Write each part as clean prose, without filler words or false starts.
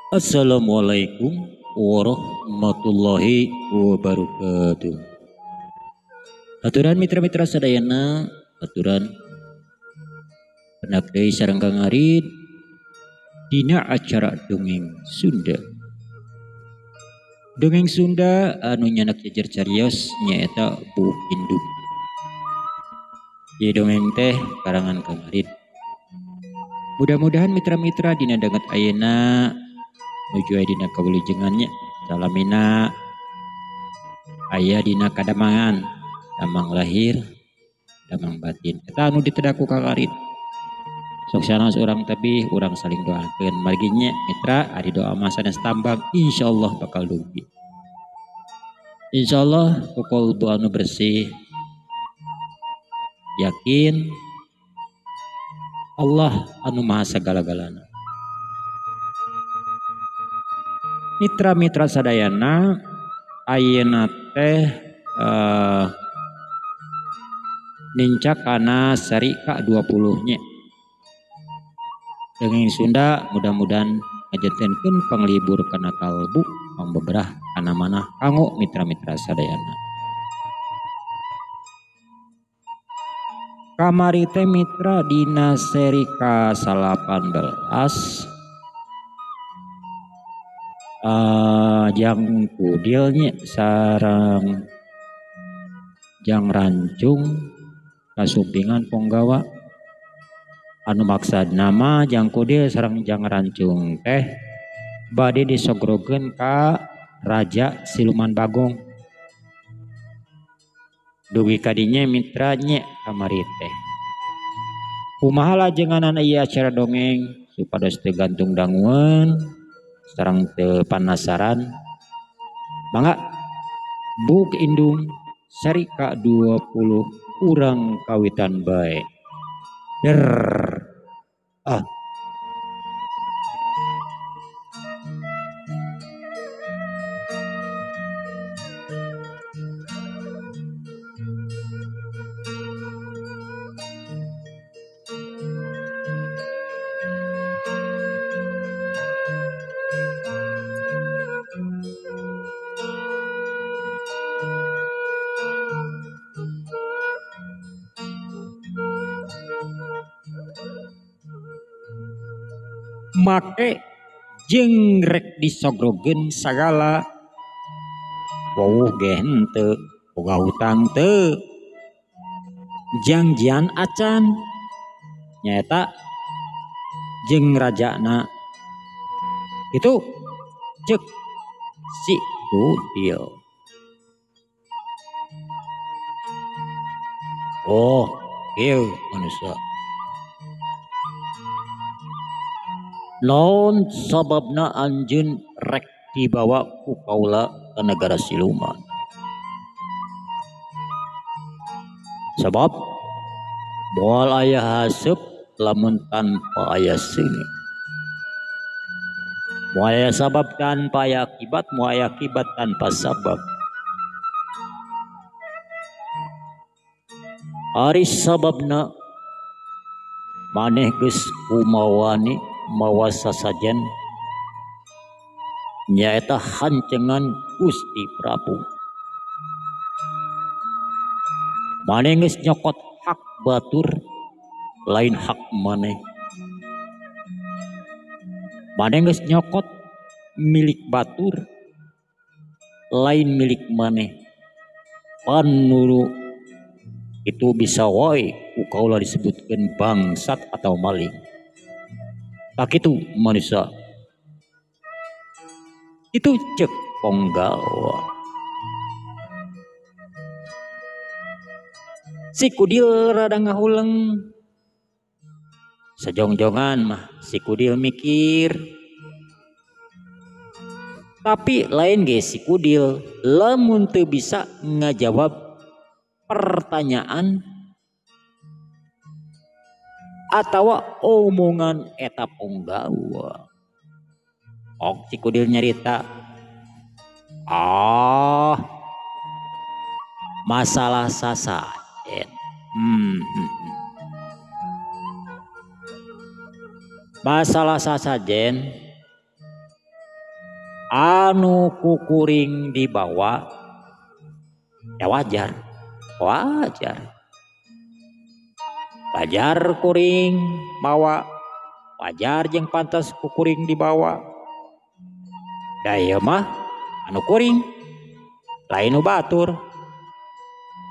Assalamualaikum warahmatullahi wabarakatuh. Aturan mitra-mitra sadayana, aturan pendak deui sareng Kang Arid dina acara dongeng Sunda. Dongeng Sunda anu nyanak jejer carios nyaeta Buuk Indung. Ieu dongeng teh karangan Kang Arid. Mudah-mudahan mitra-mitra dina danget ayeuna nuju aya dina kawilujengannya, salamina aya dina kadamangan, damang lahir, damang batin. Eta anu ditedak ku Kang Arid. Sok sanes urang tebih, urang saling doakeun margi nya mitra ari doa mah sanes tambang, insyaallah bakal dugi. Insyaallah ku kalbu anu bersih, yakin Allah anu maha sagala-galana. Mitra-mitra sadayana ayeuna teh nincak kana seri ka-20 nya. Dongeng Sunda mudah-mudahan ngajentenkeun panglibur kana kalbu, pangbeberah kana manah kanggo mitra-mitra sadayana. Kamari teh mitra dina seri ka-18 jang kudilnya sareng jang rancung kasumpingan ponggawa anu maksad nama jang kudil sareng jang rancung teh bade disogrogeun ka Raja Siluman Bagong. Dugi kadinya mitra nya kamari teh. Kumaha lajenganana ieu acara dongeng supados teu gantung dangueun sareng teu panasaran. Mangga Buuk Indung seri ka-20 urang kawitan bae. Der. Ah. Make jeung rek disogrogeun sagala wawuh ge henteu boga hutang teu jangjian acan nyaeta jeung rajana itu cek si Kudil. Oh ieu manusia naon sababna anjeun rek dibawa ku kaula ka negara siluman. Sabab moal aya haseup lamun tanpa aya seuneu. Moal aya sabab tanpa aya akibat, moal aya akibat tanpa sabab. Ari sababna maneh geus kumawani mawa sasajen nyaeta hancengan Gusti Prabu. Maneh geus nyokot hak batur lain hak maneh. Maneh geus nyokot milik batur lain milik maneh. Panuru itu bisa wae ku kaula disebutkeun bangsat atau maling. Tak itu manusia. Itu cek ponggawa. Si Kudil rada ngahuleng. Sejongjongan mah si Kudil mikir. Tapi lain ge si Kudil lamun teu bisa ngajawab pertanyaan atawa omongan eta ponggawa. Ok si Kudil nyarita, ah masalah sasajen. Masalah sasajen Anu kukuring dibawa ya wajar. Wajar. Wajar kuring mawa, wajar jeung pantas kukuring dibawa. Da ieu mah anu kuring lain nu batur.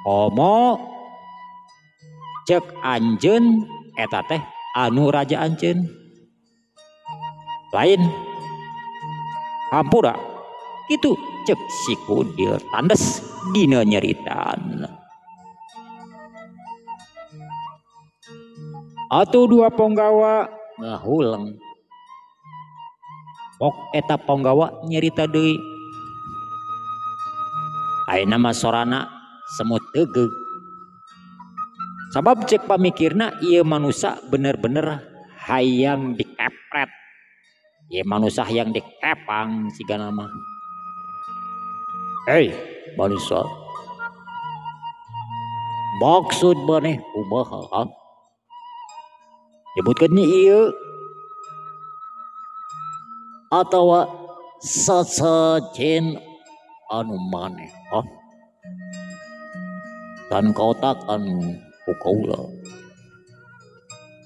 Komo cek anjeun eta teh anu raja anjeun. Lain hampura kitu cek si Kudil tandes dina nyeritaan. Atuh dua ponggawa ngahuleng. Pok eta ponggawa nyerita deui. Ayeuna mah sorana semut tegeug. Sabab cek pamikirna ieu manusa bener-bener hayang dikepret. Ieu manusa hayang dikepang sigana mah. Hei manusa, maksud maneh kumaha? Nyebutkeun ieu atawa sasajen anu maneh? Hah? Dan kotak anu ku kaula.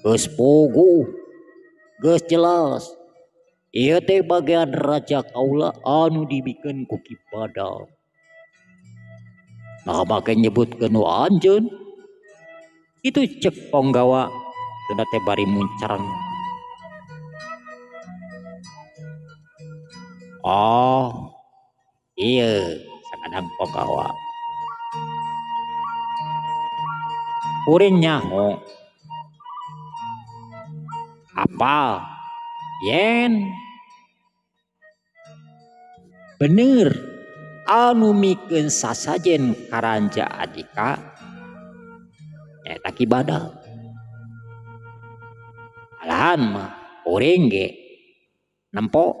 Geus puguh, geus jelas. Ieu teh bagian raja kaula anu dibikeun ku Ki Badal. Nah make nyebutkeun nu anjeun. Itu cek ponggawa teu teh bari muncarang. Oh, iya sakadang ponggawa. Kuring nyaho. Apal yen bener anu mikeun sasajen karanja adika eta Ki Badal. Alahan mah kuring ge nempo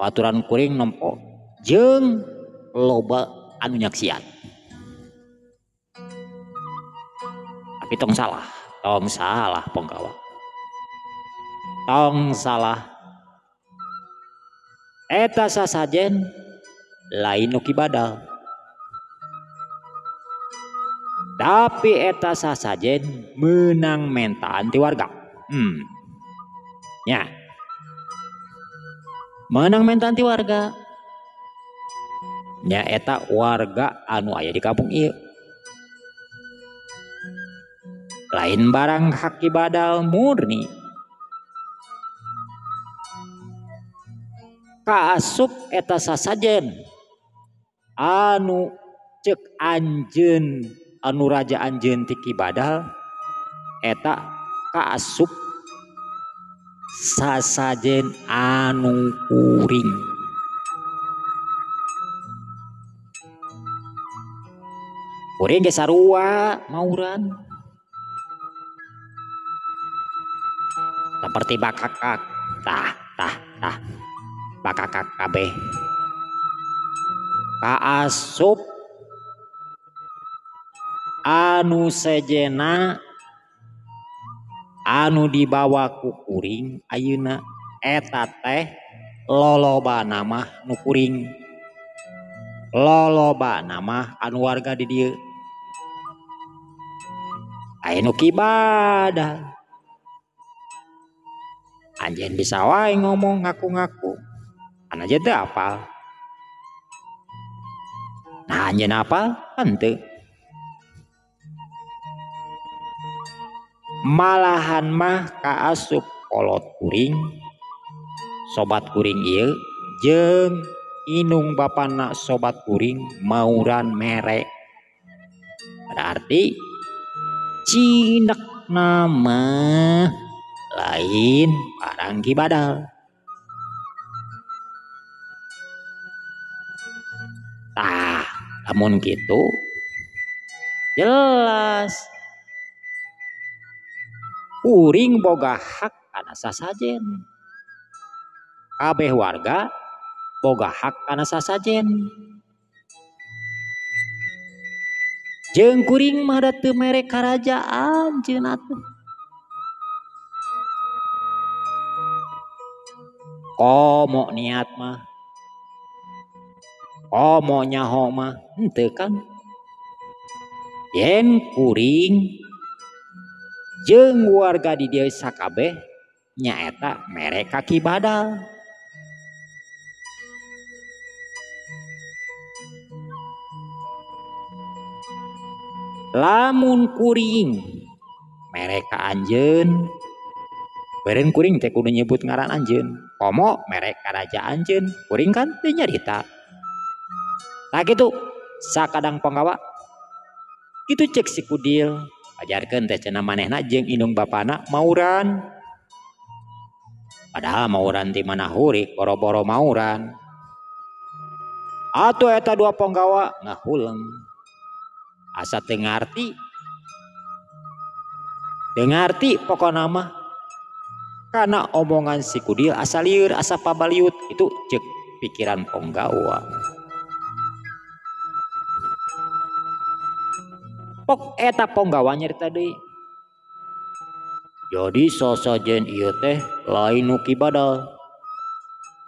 baturan kuring nempo jeung loba anu nyaksian. Tapi tong salah ponggawa. Tong salah. Eta sasajen lain nu Ki Badal. Tapi eta sasajen menang mentaan ti warga. Ya. Menang mentaan ti warga. Nya eta warga anu aya di kampung ieu. Lain barang hak Ki Badal murni. Kaasup eta sasajen anu cek anjeun anu raja anjeun ti Ki Badal eta kaasup sasajen anu kuring. Kuring ge sarua mauran. Seperti bakakak tah tah tah bakakak kabeh. Kaasup anu sejena anu dibawa ku kuring ayeuna eta teh lolobana mah nu kuring. Lolobana mah anu warga di dieu. Aya nu Ki Badal. Anjeun bisa wae ngomong ngaku-ngaku. An aja teu apal. Nah anjeun apal henteu. Malahan mah kaasup kolot kuring, sobat kuring ieu jeung inung bapana sobat kuring mauran mere. Berarti cinek nama lain barang Ki Badal. Tah, lamun kitu jelas kuring boga hak kana sasajen. Kabeh warga boga hak kana sasajen. Jeung kuring mah da teu mere karajaan ceunah teh. Komo niat mah Komo nyaho mah henteu kan. Yen kuring jeung warga di dieu sakabeh nyaeta mere ka Ki Badal. Lamun kuring mere ka anjeun, beureun kuring teh kudu nyebut ngaran anjeun. Komo mere ka raja anjeun, kuring kan teu nyarita. Tah kitu sakadang panggawa. Kitu cek si Kudil, ajarkeun teh cenah manehna jeung indung bapana mauran. Padahal mauran ti mana hurik, boro-boro mauran. Atuh eta dua panggawa ngahuleng. Asa teu ngarti. Teu ngarti pokona mah. Kana omongan si Kudil asa lieur, asa pabaliut, itu cek pikiran panggawa. Pok eta panggawa nyarita deui. Jadi sasajen ieu teh lain nu Ki Badal,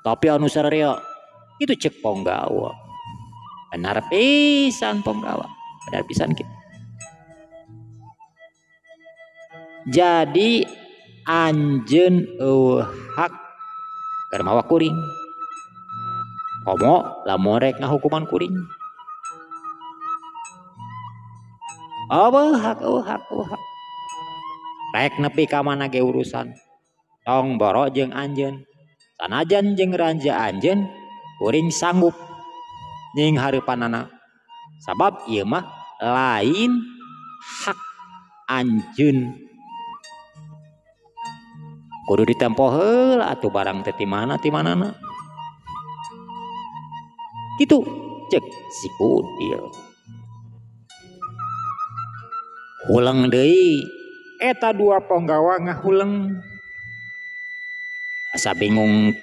tapi anu sararea. Itu cek panggawa. Benar pisan panggawa, benar pisan kitu. Jadi anjeun eueuh hak keur mawa kuring. Komo lamun rek ngahukuman kuring. Eueuh hak, eueuh hak, eueuh hak. Rek nepi ka mana ge urusan. Tong boro jeung anjeun. Sanajan jeung raja anjeun kuring sanggup nying hareupanana. Sabab ieu mah lain hak anjeun. Kudu ditempo heula atuh barang teh ti mana ti manana. Kitu cek si Kudil. Huleng deui eta dua panggawa ngahuleng. Asa bingung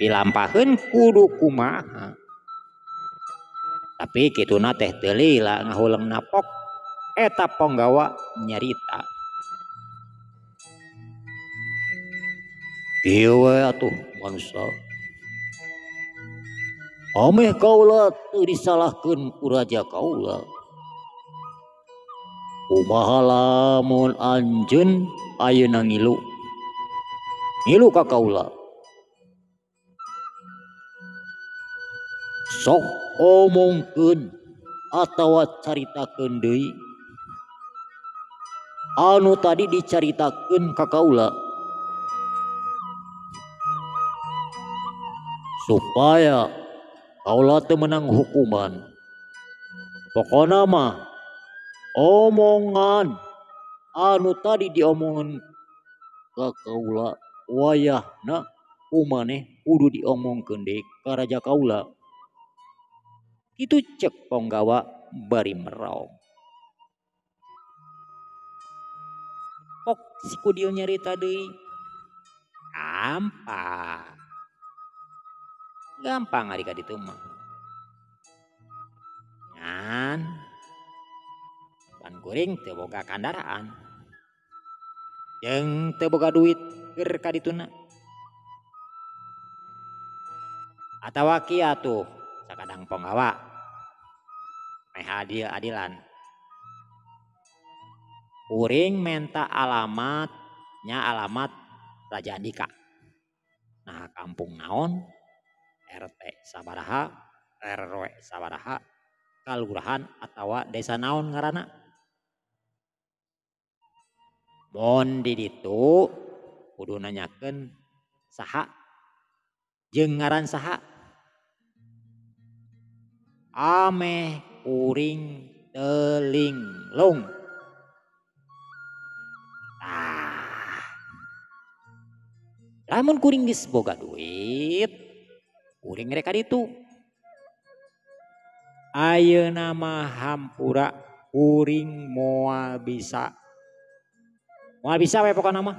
dilampaheun kudu kumaha. Tapi kituna teh teu lila ngahuleng napok eta panggawa nyarita. Kieu we atuh manusa. Ameh kaula teu disalahkeun ku raja kaula. Kumaha lamun anjeun ayeuna ngilu? Ngilu ka kaula. Sok omongkeun atawa caritakeun deui anu tadi dicaritakeun ka kaula supaya kaula teu meunang hukuman. Pokona mah omongan anu tadi diomongan ka kaula wayahna kumaneh kudu diomongkeun deui ka raja kaula. Kitu cek panggawa bari merong. Pok si Kudil nyarita deui. Gampang. Gampang ari ka ditu mah. Ngan pan kuring teu boga kandaraan. Jeung teu boga duit keur ka dituna. Atawa kieu atuh sakadang panggawa meh adil-adilan. Kuring menta alamat nya alamat Raja Andika. Nah kampung naon, RT sabaraha, RW sabaraha, kalurahan atawa desa naon ngaranna. Mun di ditu kudu nanyakeun saha jeung ngaran saha. Ameh kuring telinglung. Tah. Lamun kuring geus boga duit, kuring rek ka ditu. Ayeuna mah hampura kuring moal bisa. Moal bisa we pokona mah.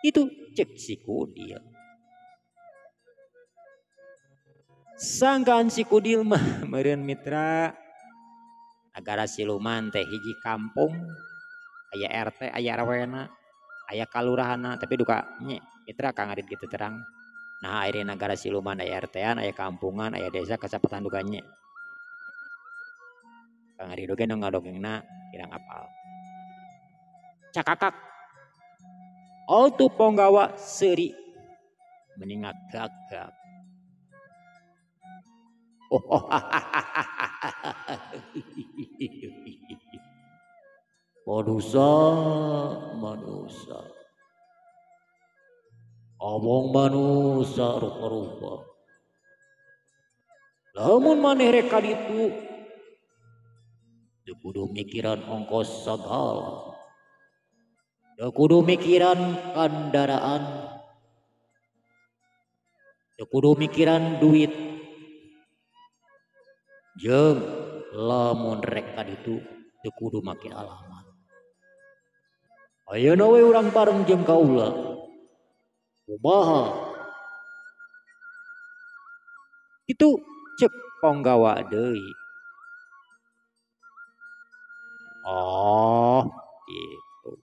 Itu cek si Kudil. Sangkaan si Kudil mah meureun mitra nagara siluman teh hiji kampung aya RT aya RW na aya kalurahanna, tapi duka nya mitra Kang Adit gitu terang. Nah akhirnya negara siluman aya RT-an, aya kampungan, aya desa kasapatan duganya. Kang Rido ge nu ngadongengna kirang apal. Cakakak. Autu ponggawa seuri meni ngagak-gak. Manusa, manusa. Omong manusa rupa-rupa. Lamun maneh rek ka ditu teu kudu mikiran ongkos sagala. Teu kudu mikiran kandaraan. Teu kudu mikiran duit. Jeung lamun rek ka ditu teu kudu make alamat. Ayeuna we urang bareng jeung kaula. Kumaha? Kitu ceuk ponggawa deui. Oh, gitu.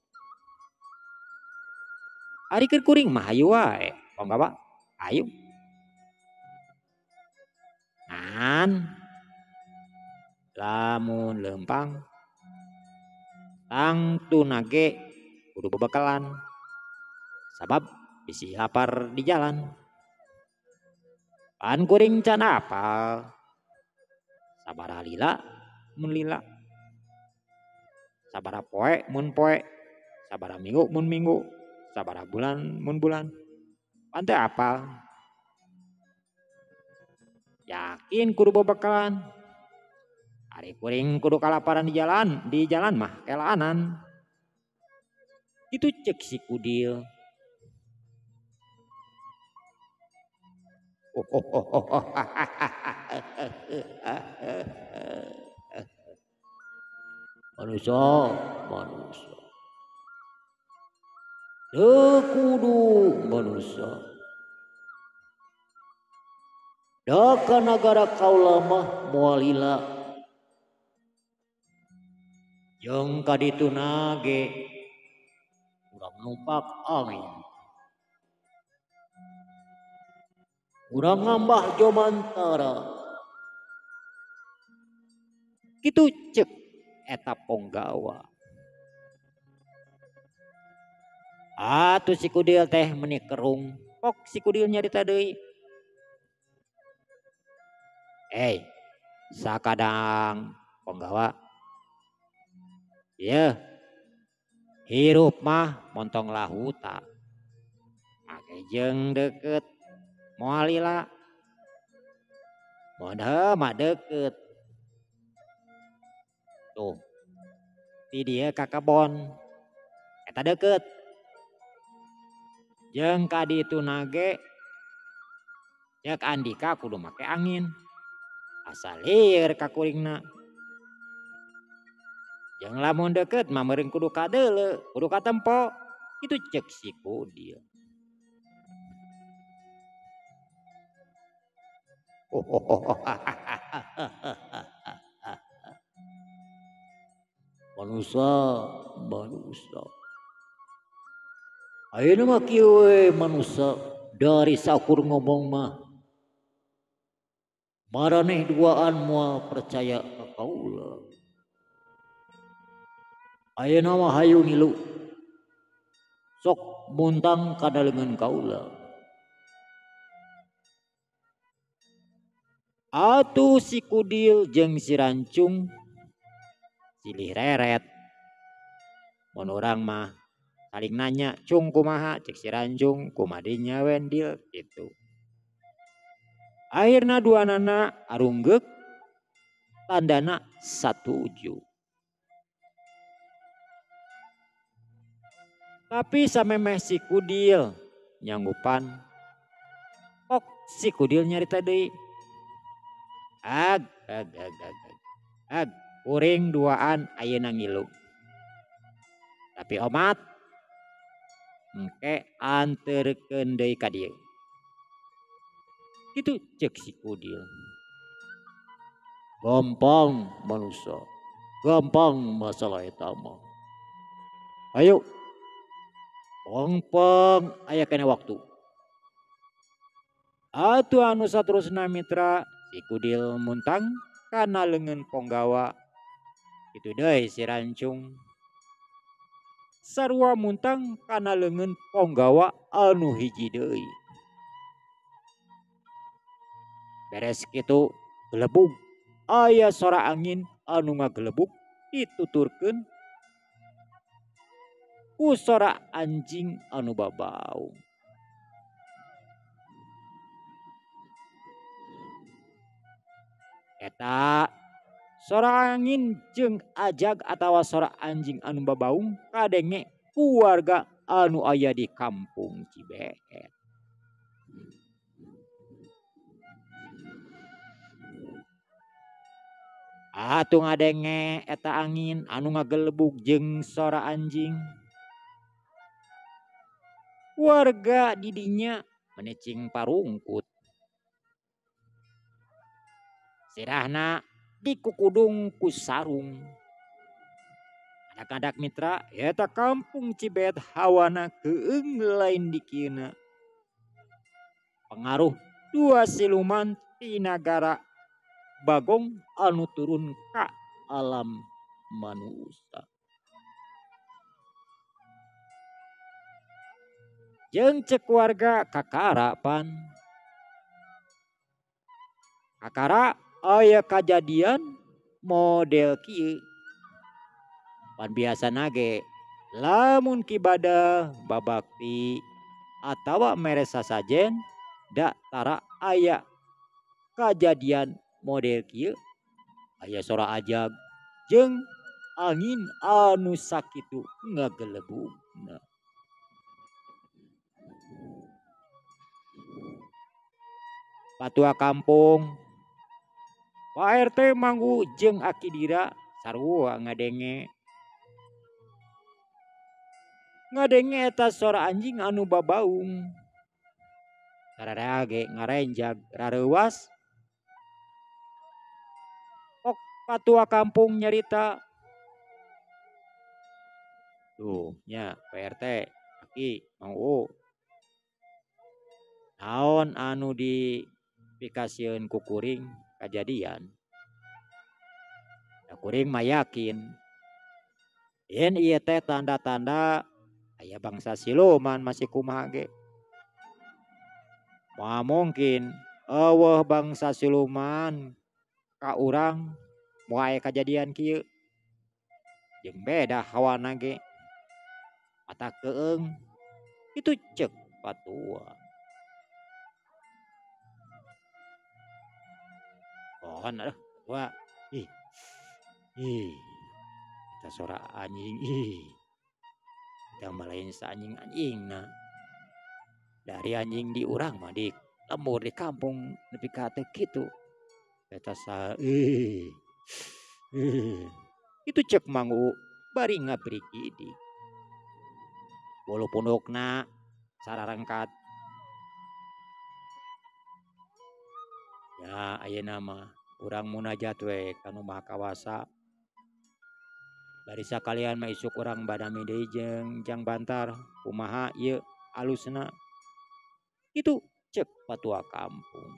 Ari keur kuring mah hayu wae, ponggawa. Hayu. Ngan lamun leumpang tangtuna ge kudu bebekalan. Sabab bisi lapar di jalan. Pan kuring can apal. Sabaraha lila mun lila. Sabaraha poe mun poe. Sabaraha minggu mun minggu. Sabaraha bulan mun bulan. Pan teu apal. Yakin kudu bebekalan. Ari kuring kudu kalaparan di jalan mah kelaanan. Itu cek si kudil. Manusia, manusia. Teu kudu manusia. Da ka nagara kaula mah moal lila. Jeung ka dituna ge urang numpak angin. Urang ngambah jomantara. Kitu ceuk eta ponggawa. Atuh si kudil teh meni kerung. Pok si kudil nyarita deui. Sakadang ponggawa. Yeuh. Hirup mah montong lahuta. Make jeung deukeut moal lila. Mun heuh mah deukeut. Tuh. Ti dieu ka kebon. Eta deukeut. Jeung ka dituna ge ceuk Andika kudu make angin. Asa lieur ka kuringna. Jeung lamun deukeut mah meureun kudu kadeuleu, kudu katempo. Itu ceuk si kudil. Manusa, manusa. Ayeuna mah kieu we manusa dari saukur ngomong mah. Maraneh duaan moal percaya ka kaula. Ayeuna mah hayu ngilu. Sok muntang kana leungeun kaula. Atuh si kudil jeung si rancung silih reret. Mun urang mah saling nanya, cung kumaha, cek si rancung kumadinya wendil gitu. Akhirna duanana arunggeuk tandana satuju. Tapi samemeh si kudil nyanggupan, pok si kudil nyarita deui. Ag, ag, ag, ag, ag. Ag, kuring duaan ayeuna ngilu. Tapi omat engke anterkeun deui ka dieu. Kitu ceuk si kudil. Gampang manusia, gampang masalah eta mah. Ayo, pongpong aya kena waktu. Atuh anu saterusna mitra si Kudil muntang kana leungeun ponggawa. Kitu deui si Rancung. Sarua muntang kana leungeun ponggawa anu hiji deui. Beres kitu gelebug aya sora angin anu ngagelebug dituturkeun ku sora anjing anu babaung. Eta sora angin jeung ajag atawa sora anjing anu babaung kadenge ku warga anu aya di kampung Cibeet. Atuh ngadenge eta angin anu ngagelebug jeung sora anjing. Warga didinya menicing parungkut. Sirahna dikukudung ku sarung. Anak-anak mitra eta kampung Cibeet hawana keung lain dikieuna. Pengaruh dua siluman ti nagara Bagong anu turun ka alam manusia. Jeung cek warga kakara pan. Kakara aya kajadian model kieu. Pan biasana ge lamun kibadah babakti atawa mere sasajen da tara aya kajadian model kieu aya sora ajag jeung angin anu sakitu ngagelebugna. Patua kampung Pak RT Manggu jeung Aki Dira sarua ngadenge. Ngadenge eta sora anjing anu babaung. Sararea ge ngarenjag rareuwas. Pok patua kampung nyarita. Tuh nya Pak RT Aki Manggu. Naon anu dipikasieun ku kuring kajadian. Da kuring mah yakin yen ieu teh tanda-tanda aya bangsa siluman masih kumaha ge. Moal mungkin eueuh bangsa siluman ka urang moal aya kajadian kieu. Jeung beda hawana ge. Mata keung itu cek patua. Pohon aduh tua ih ih kita sora anjing ih kita malain sa anjing anjing nah dari anjing di urang mah di lembur di kampung nepi ka teh kitu eta sa ih ih itu cek Mangu bari ngabrigidi bolu pundukna sararengkat. Ya ayeuna mah urang munajat we ka nu Maha Kawasa. Bari sakalian mah isuk urang badami deui jeung Jang Bantar kumaha ieu alusna. Itu cek patua kampung.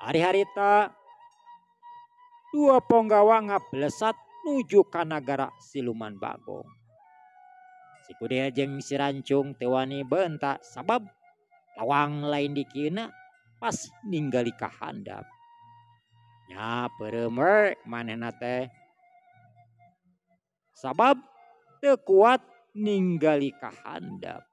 Ari harita dua ponggawa ngablesat nuju ka nagara siluman Bagong. Si Kudil jeung si Rancung teu wani beunta sabab lawang lain dikieuna pas ninggali ka handap. Nya peureum we manehna teh. Sabab teu kuat ninggali ka handap.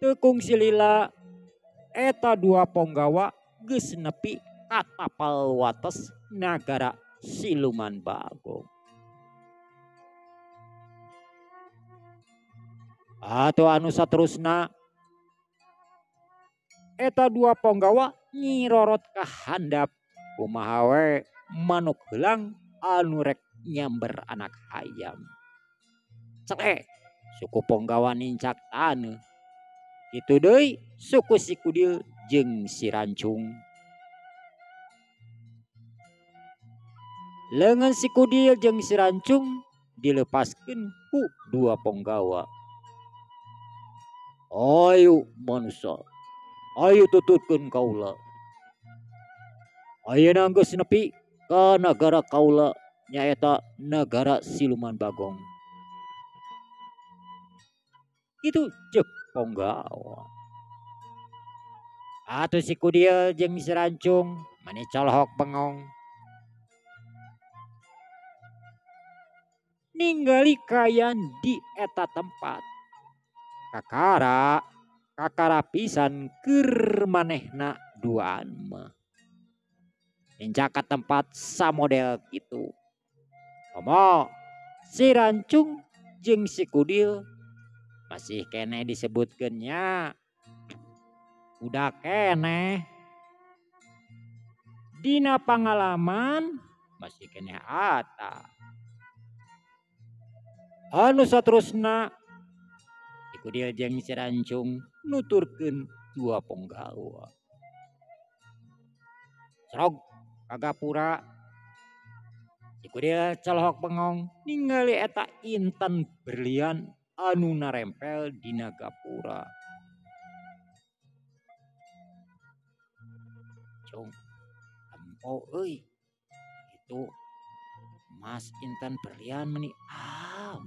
Teu kungsi lila eta dua ponggawa geus nepi ka tapal wates nagara siluman Bagong. Atau anu saterusna Eta dua ponggawa nyirorot ka handap kumaha we manuk heulang anu rek nyamber anak hayam. Cek suku ponggawa nincak taneuh. Kitu deui suku si Kudil jeung si Rancung. Leungeun si Kudil jeung si Rancung dilepaskeun ku dua ponggawa. Ayo manusa, ayo tuturkeun kaula. Ayeuna geus nepi ka nagara kaula nyaeta nagara siluman Bagong. Kitu ceuk ponggawa. Atuh si Kudil jeung si Rancung mani colohok bengong. Ningali kayan di eta tempat. Kakara pisan keur manehna duaan mah. Nincak ka tempat samodel kitu. Komo si Rancung jeung si Kudil masih keneh disebutkeun nya. Udah keneh. Dina pangalaman masih keneh ata. Anu saterusna si Kudil jeung si Rancung nuturkeun dua ponggawa. Serog ka gapura. Si Kudil colohok bengong ningali eta intan berlian anu narempel dina gapura. Cung, tempo euy. Itu mas intan berlian meni aw.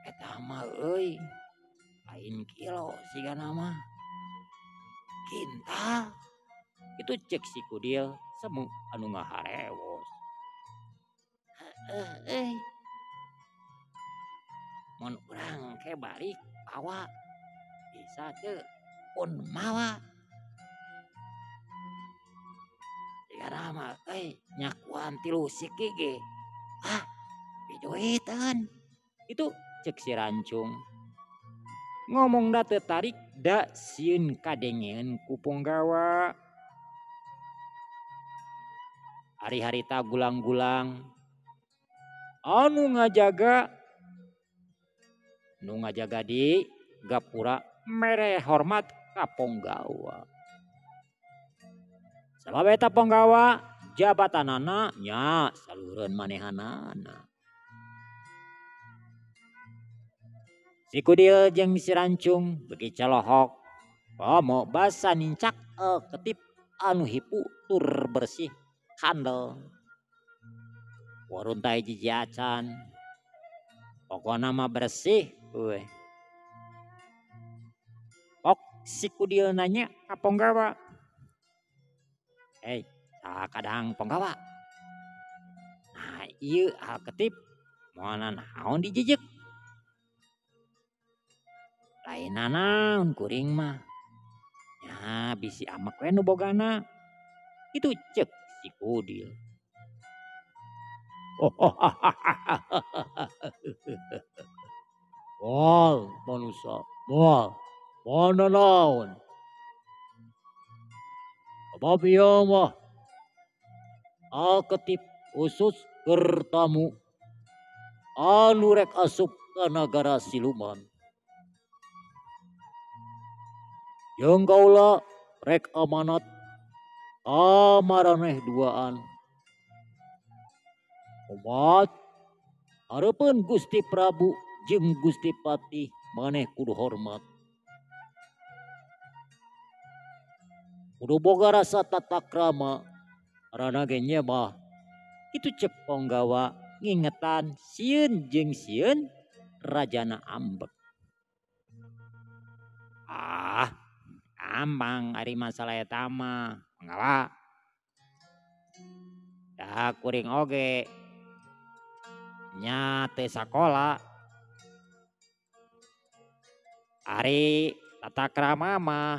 Eta mah euy, lain kilo sigana mah. Kintal. Itu cek si Kudil semu anu ngaharewos. Heeh euy. Mun urang ke balik bawa bisa teu pun mawa. Sigana mah euy nyakuan tilu siki ge. Ah, piduiteun. Itu cek si Rancung. Ngomong da teu tarik da sieun kadengeun ku ponggawa. Ari harita gulang-gulang anu ngajaga di gapura mere hormat ka ponggawa. Sabab eta ponggawa jabatanana nya saluhureun manehanana. Si Kudil jeung si Rancung beuki colohok komo basa nincak ketip anu hipu tur bersih handel. Waruntai jiji acan. Pokona mah bersih euy. Pok si Kudil nanya ka ponggawa. Saha kadang ponggawa? Nah, ieu hal ketip moal naon dijejek. Lain naon kuring mah. Nya bisi amek we nu bogana. Itu cek si Kudil. Moal manusa, moal, moal naon. Sebab ieu mah alketip khusus keur tamu anu rek asup ka nagara siluman. Jeung kaula rek amanat ka maraneh duaan. Umat hareupeun Gusti Prabu jeung Gusti Patih maneh kudu hormat. Kudu boga rasa tata krama karana ge nyebah. Itu cek ponggawa ngingetan sieun jeung sieun rajana ambek. Ah, gampang ari masalah eta mah, ponggawa. Dah kuring oge nya teu sakola. Ari tata krama mah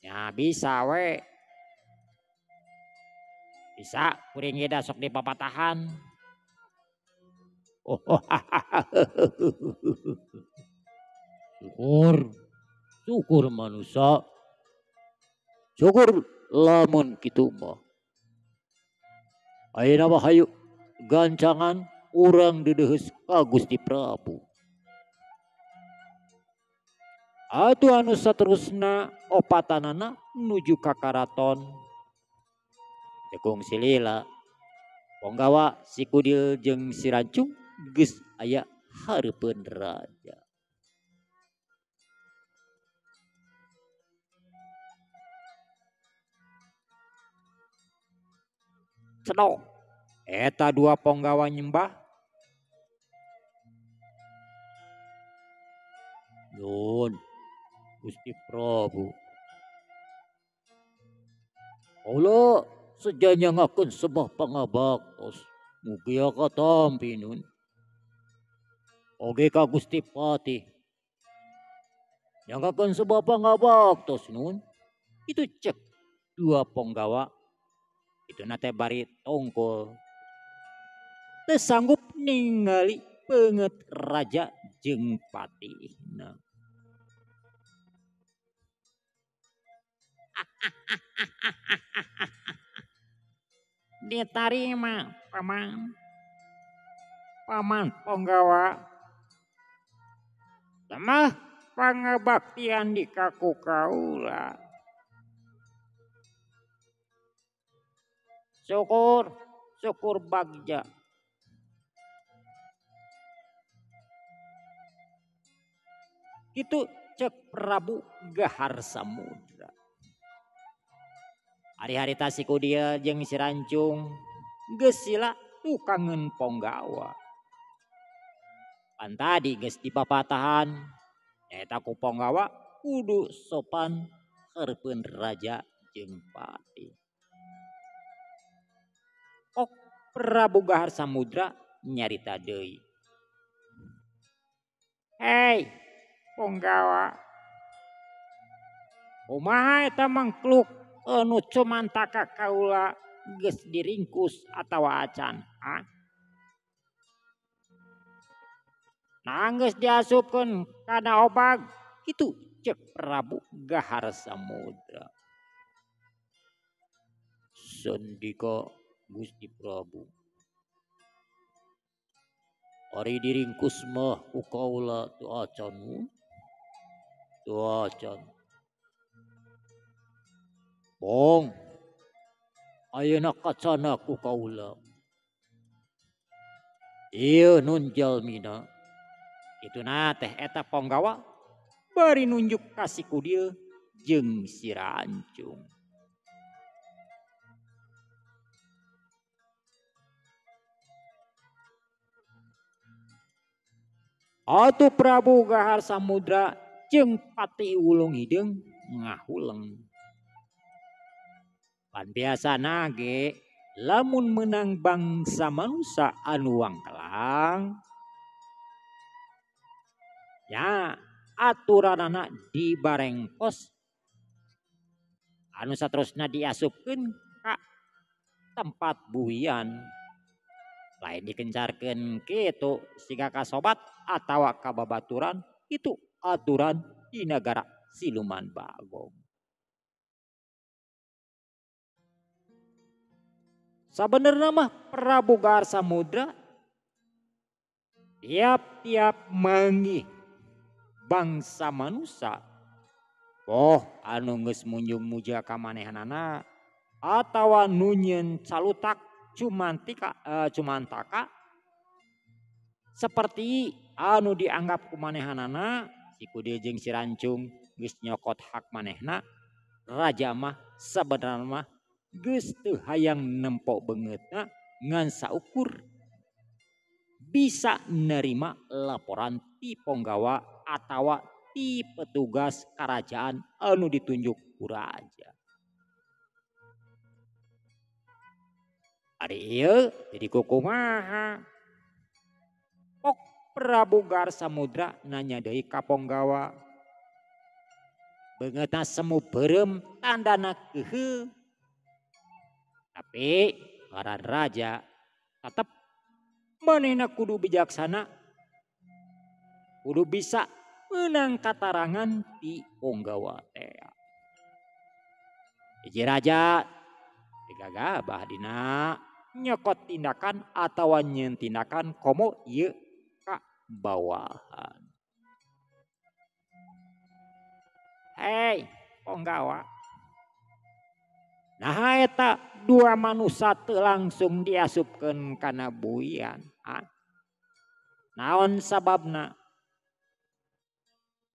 nya bisa we. Bisa kuring ge da sok dipapatahan. Oh, syukur, Syukur manusia. Syukur lamun kitu mah. Ayeuna mah hayu gancangan urang deudeuheus ka Gusti Prabu. Atuh anu saterusna opatanana nuju ka karaton. Teu kungsi lila ponggawa si Kudil jeung si Rancung geus aya hareupeun raja. Cedok eta dua ponggawa nyembah. Nun Gusti Prabu. Allah sejanya ngakeun sebah pangabaktos mugia katampi nun. Oge ka Gusti Patih. Nyangakeun sebah pangabaktos nun. Itu cek dua ponggawa. Itu nate bari tongkol. Teu sanggup ningali peungeut raja jeung patihna. Ditarima paman. Paman ponggawa. Lemah pangabaktian di kaku kaula. Syukur, syukur bagja. Itu cek Prabu Gahar Samudra. Hari-hari tasiku dia jeung si Rancung geus sila tukangeun ponggawa. Pan tadi geus dipapatahan eta ku ponggawa kudu sopan hareupeun raja jeung patih. Ok Prabu Gahar Samudra nyarita deui. Hei ponggawa, kumaha eta mangkluk anu cumantaka kaula geus diringkus atawa acan? Ha? Nah geus diasupkeun kana obag kitu cek Prabu Gahar Samudra. Sendika Gusti Prabu. Ari diringkus mah ku kaula teu acan. Teu acan. Bong, ayeuna kacana ku kaula. Ieu nun jalmina. Kituna teh eta ponggawa bari nunjuk ka si Kudil jeung si Rancung. Atuh Prabu Gahar Samudra jeung Patih Wulung Hideung ngahuleng. Pan biasana ge lamun menang bangsa manusia anu wangkelang ya aturanana dibarengkos anu saterusna diasupkeun ka tempat buian. Lain dikencarkeun kitu siga ka sobat atawa ka babaturan, itu aturan di negara siluman Bagong. Sabenerna mah Prabu Gahar Samudra tiap-tiap manggih bangsa manusia oh anu geus munjung muja ka manehanana atawa nu nyieun calutak cumantaka seperti anu dianggap ku manehanana si Kudil jeung si Rancung geus nyokot hak manehna. Raja mah sabenerna mah geus teu hayang nempo beungeutna ngan saukur bisa nerima laporan ti ponggawa atawa ti petugas kerajaan anu ditunjuk ku raja. Ari ieu jadi kukumaha? Pok Prabu Gahar Samudra nanya deui ka ponggawa. Beungeutna semu beureum tandana keuheuh. Tapi ngaran raja tetep manehna kudu bijaksana, kudu bisa meunang katarangan ti ponggawa teh. Hiji raja digagabah dina nyokot tindakan atawa nyeun tindakan komo ieu ka bawahan. Hei ponggawa, nah eta dua manusia teu langsung diasupkeun kana buian. Ha? Naon sababna?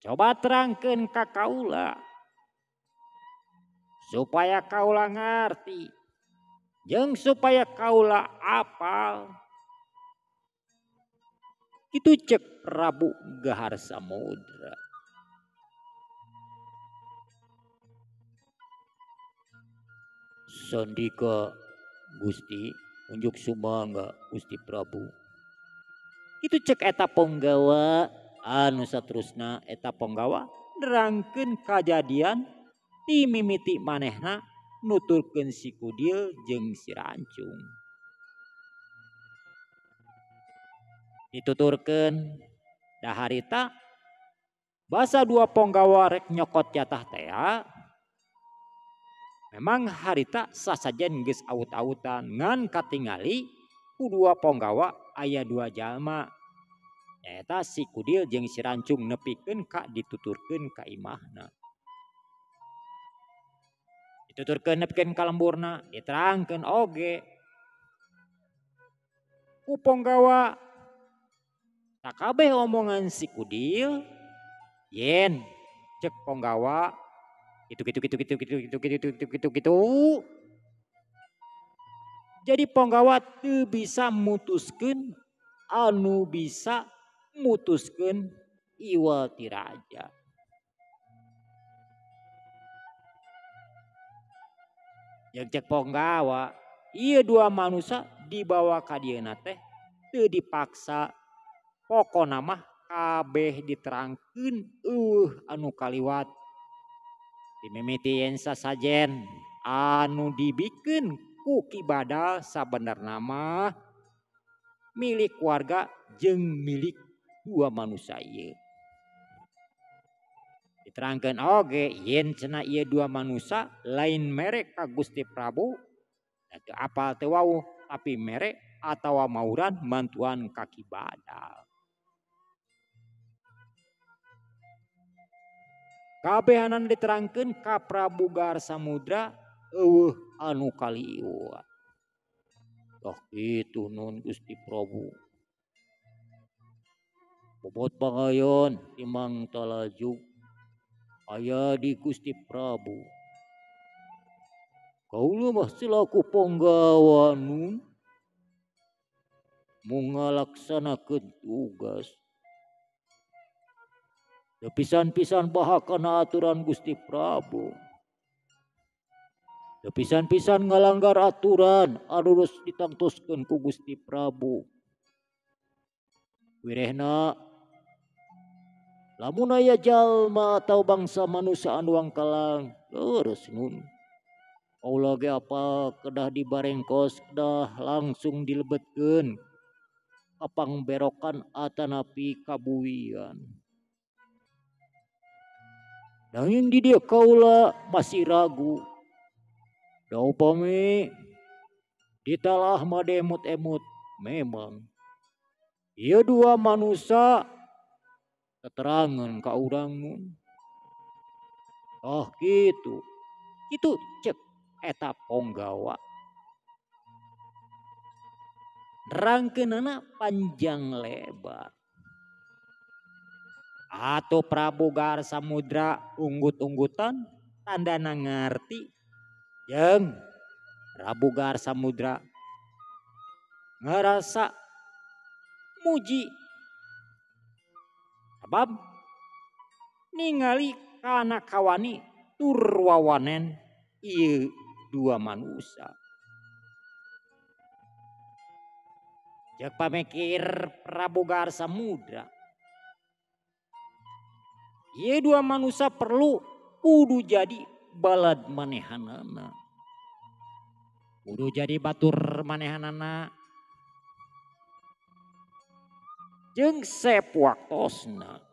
Coba terangkeun ka kaula supaya kaula ngarti jeung supaya kaula apal. Kitu cek Prabu Gahar Samudra. Sandika Gusti, unjuk sumangga Gusti Prabu. Itu cek eta ponggawa anu saterusna eta ponggawa nerangkeun kajadian ti mimiti manehna nuturkeun si Kudil jeung si Rancung. Dituturkeun da harita basa dua ponggawa rek nyokot jatah tea. Memang harita sasajen geus awut-awutan ngan katingali ku dua ponggawa aya dua jalma. Nyaeta si Kudil jeung si Rancung nepikeun ka dituturkeun ka imahna. Dituturkeun nepikeun ka lemburna, diterangkeun oge. Ku ponggawa sakabeh omongan si Kudil yen cek ponggawa gitu gitu gitu gitu gitu gitu gitu gitu gitu gitu. Jadi ponggawa teu bisa mutuskeun anu bisa mutuskeun iwal ti raja. Jeung cek ponggawa ieu dua manusia dibawa ka dieuna teh teu dipaksa, pokona mah kabeh diterangkeun eueuh anu kaliwat. Dimimiti yen sasajen anu dibikeun ku Ki Badal sabenerna mah milik warga jeung milik dua manusia ieu. Diterangkeun oge yen cenah ieu dua manusia lain mere ka Gusti Prabu, da teu apal teu wauh tapi mere atawa mauran mantuan ka Ki Badal. Kabehanan diterangkeun ka Prabu Gahar Samudra eueuh anu kaliwat. Tah kitu nun Gusti Prabu. Bobot pangayon timang talaju aya di Gusti Prabu. Kaula mah selaku ponggawa nun mung ngalaksanakeun tugas. Pisan-pisan bahakana aturan Gusti Prabu. Pisan-pisan ngalanggar aturan anu geus ditangtoskeun ku Gusti Prabu. Wirehna lamun aya jalma atau bangsa manusia anu wangkalang leres nun. Kaula ge apa kedah dibarengkos kedah langsung dilebetkeun ka pangberokan atanapi kabuwian. Nanging di dieu kaula masih ragu. Da upami ditalah mademut-emut memang ieu dua manusia keterangan ka urang mun. Oh kitu. Kitu cek eta ponggawa. Nerangkeunana panjang lebar. Atau Prabu Gahar Samudra unggut-unggutan tandana ngarti jeung Prabu Gahar Samudra ngerasa muji sabab ningali kana kawani tur wawanen ieu dua manusia. Jeung pamikir Prabu Gahar Samudra ieu dua manusia perlu kudu jadi balad manehanana. Kudu jadi batur manehanana. Jeung sepuaktosna.